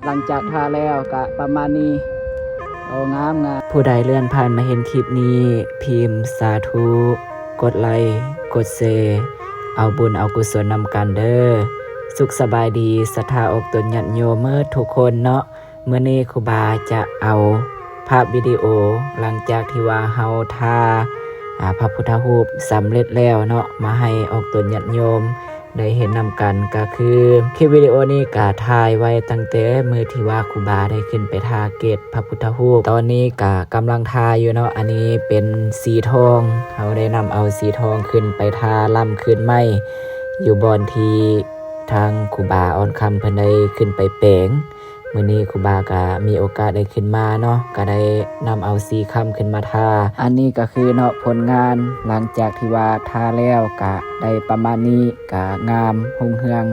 ຫຼັງຈາກທາແລ້ວກະປະມານນີ້. ໂອ້ ງາມໆ. ຜູ້ໃດເລື່ອນຜ່ານມາເຫັນຄລິບນີ້ ພິມສາທຸ ກົດໄລ ກົດແຊ ເອົາບຸນເອົາກຸສົນນຳກັນເດີ. ສຸກສະບາຍດີ ສັດທາອອກຕົນຍາດໂຍມເໝິດທຸກຄົນເນາະ. ມື້ນີ້ຄູບາຈະເອົາພາບວິດີໂອ ຫຼັງຈາກທີ່ວ່າເຮົາທາ ອາ ພະພຸດທະຮູບສຳເລັດແລ້ວເນາະ ມາໃຫ້ອອກຕົນຍາດໂຍມ ໄດ້ເຫັນນຳກັນ. ກະຄືຄລິບວິດີໂອນີ້ກະຖ່າຍໄວ້ຕັ້ງແຕ່ມື້ທີ່ວ່າຄູບາໄດ້ຂຶ້ນໄປທາເກດພະພຸດທະຮູບ. ຕອນນີ້ກະກຳລັງທາຢູ່ເນາະ. ອັນນີ້ເປັນສີທອງ, ເຮົາໄດ້ນຳເອົາສີທອງຂຶ້ນໄປທາລ້ຳຄືນໃໝ່ ຢູ່ບ່ອນທີ່ທາງຄູບາອ່ອນຄຳເພິ່ນໄດ້ຂຶ້ນໄປແປງ. ມື້ນີ້ຄູບາກະມີໂອກາດໄດ້ຂຶ້ນມາເນາະ, ກະໄດ້ນຳເອົາສີຄ້ຳຂຶ້ນມາທາ. ອັນນີ້ກະຄືເນາະ ຜົນງານຫຼັງຈາກທີ່ວ່າທາແລ້ວກະໄດ້ປະມານນີ້, ກະງາມຮຸ່ງເຮືອງ